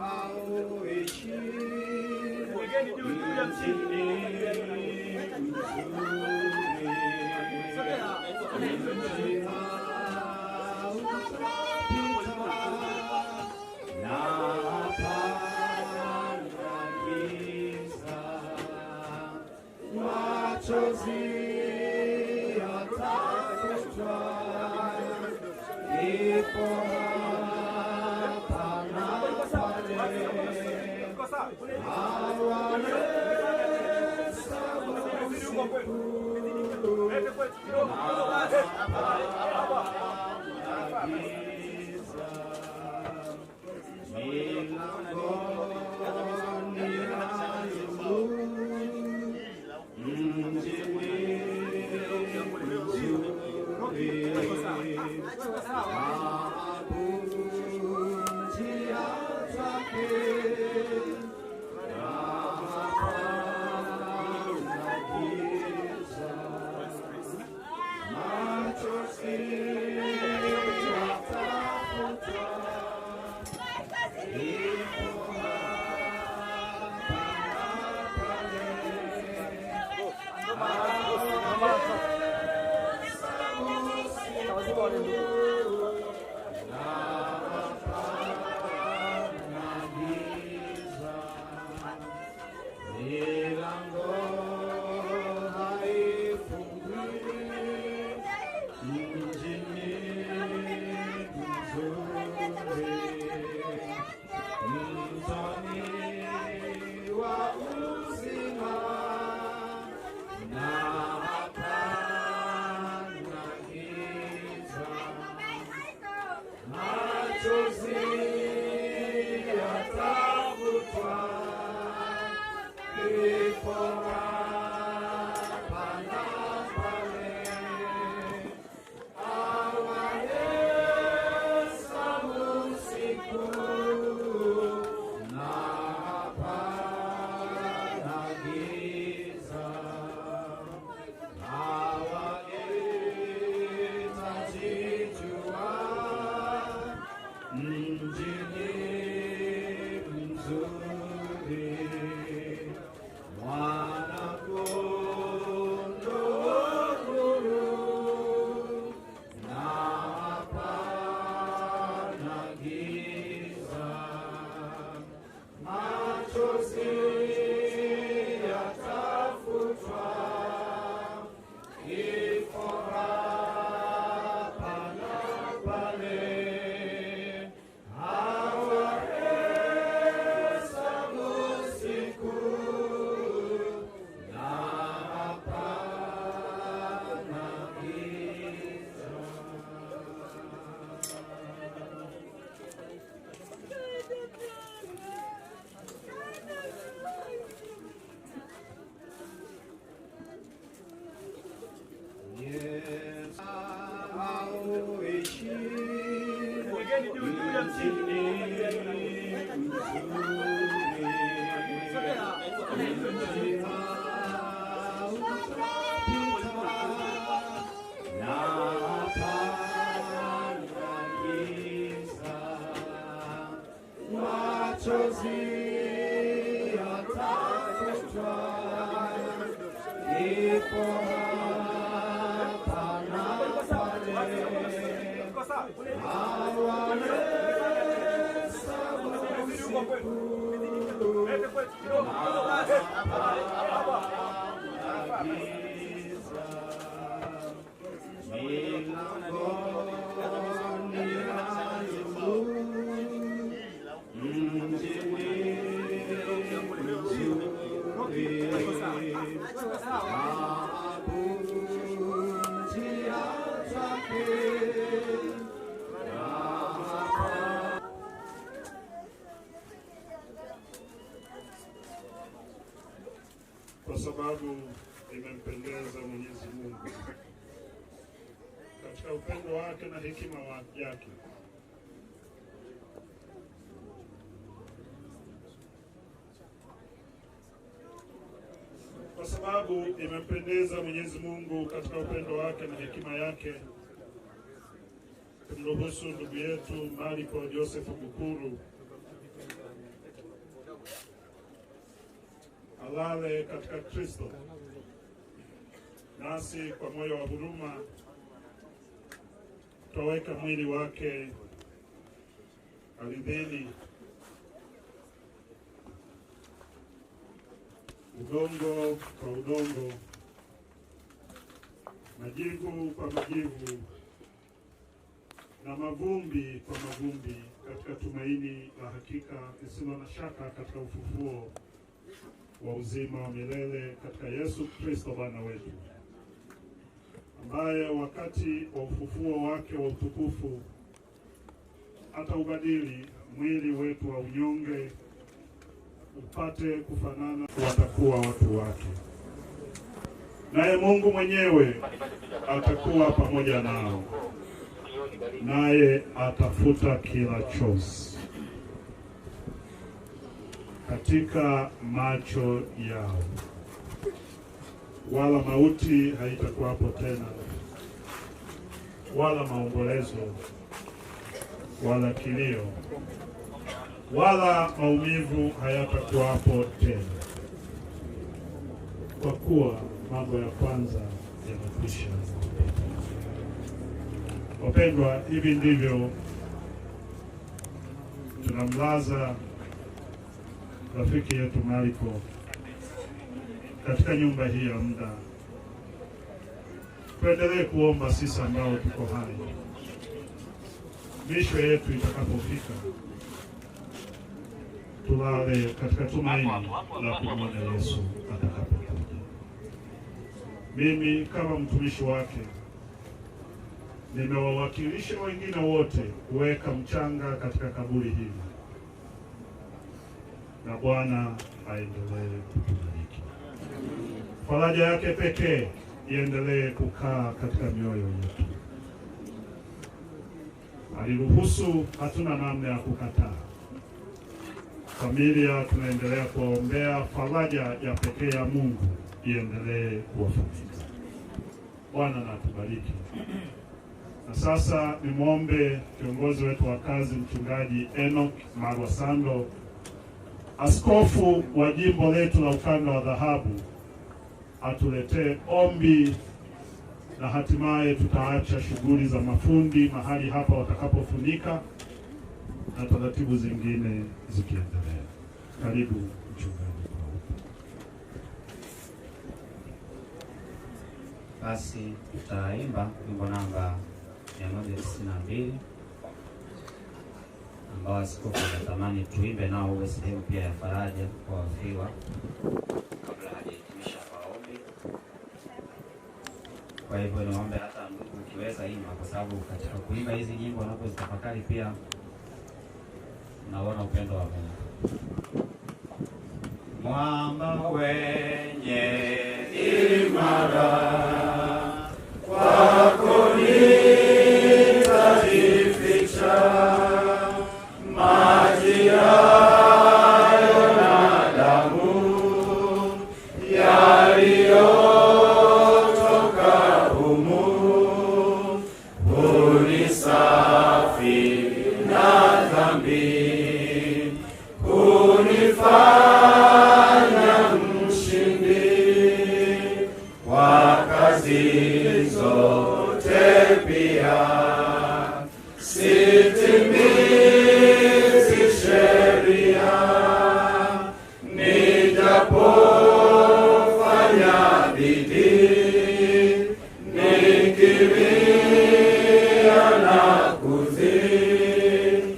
Auishi mjini mzuri, mji hautapita na hapana giza, machozi yatafutwa, kifo hapana pale, hawahesabu siku na giza, milangoni ya nuru, mjini mzuri, taabu njia zake, hapana giza, machozi yatafutwa, kifo hapana pale, hawahesabu siku na hapana giza, milango haifungwi, mjini mzuri, mtoni wa uzima, na hapana giza, machozi yatafutwa, kifo hapana pale, hawahesabu siku na hapana giza, hawahitaji jua, mjini mzuri, Mwana-kondoo nuru, na hapana giza, machozi yatafutwa, kifo hapana pale, hawahesabu siku na hapana giza. Yesu auishi mjini mzuri, mji hautapita na hapana giza, machozi yatafutwa, kifo hapana pale, hawahesabu siku na hapana giza, milangoni ya nuru, mjini mzuri, taabu njia zake, kwa sababu imempendeza Mwenyezi Mungu katika upendo wake na hekima yake kwa sababu imempendeza Mwenyezi Mungu katika upendo wake na hekima yake kumruhusu ndugu yetu Mariko Joseph Bukuru Alale katika Kristo, nasi kwa moyo wa huruma twaweka mwili wake ardhini, udongo kwa udongo, majivu kwa majivu, na mavumbi kwa mavumbi, katika tumaini la hakika lisilo na shaka katika ufufuo wa uzima wa milele katika Yesu Kristo Bwana wetu, ambaye wakati wa ufufuo wake wa utukufu ataubadili mwili wetu wa unyonge upate kufanana, watakuwa watu wake, naye Mungu mwenyewe atakuwa pamoja nao, naye atafuta kila chozi katika macho yao, wala mauti haitakuwapo tena, wala maombolezo, wala kilio, wala maumivu hayatakuwapo tena, kwa kuwa mambo ya kwanza yamekwisha kupita. Wapendwa, hivi ndivyo tunamlaza rafiki yetu Mariko katika nyumba hii ya muda. Tuendelee kuomba sisi ambao tuko hai, misho yetu itakapofika tulale katika tumaini la kumwona Yesu atakapokuja. Mimi kama mtumishi wake nimewawakilisha wengine wote kuweka mchanga katika kaburi hili, na Bwana aendelee kutubariki. Faraja yake pekee iendelee kukaa katika mioyo yetu. Aliruhusu, hatuna namna ya kukataa. Familia tunaendelea kuwaombea, faraja ya pekee ya Mungu iendelee kuwafunika. Bwana na atubariki. Na sasa nimwombe kiongozi wetu wa kazi, Mchungaji Enoch Marwa Sando, askofu wa jimbo letu la Ukanda wa Dhahabu, atuletee ombi, na hatimaye tutaacha shughuli za mafundi mahali hapa watakapofunika na taratibu zingine zikiendelea. Karibu mchungaji. Basi tutaimba wimbo namba 192 ambao askofu anatamani tuimbe nao uwe sehemu pia ya faraja kwa wafiwa kabla hajahitimisha maombi. Kwa hivyo niombe hata ndugu ukiweza imba, kwa sababu katika kuimba hizi nyimbo unapozitafakari pia unaona upendo wa Mungu. Mwamba wenye imara, kwako nitajificha, maji hayo na damu yaliyotoka humu hunisafi na dhambi, hunifanya mshindi kwa kazi zote pia. Sitimizi sheria, nijapofanya bidii, nikilia na kuzii.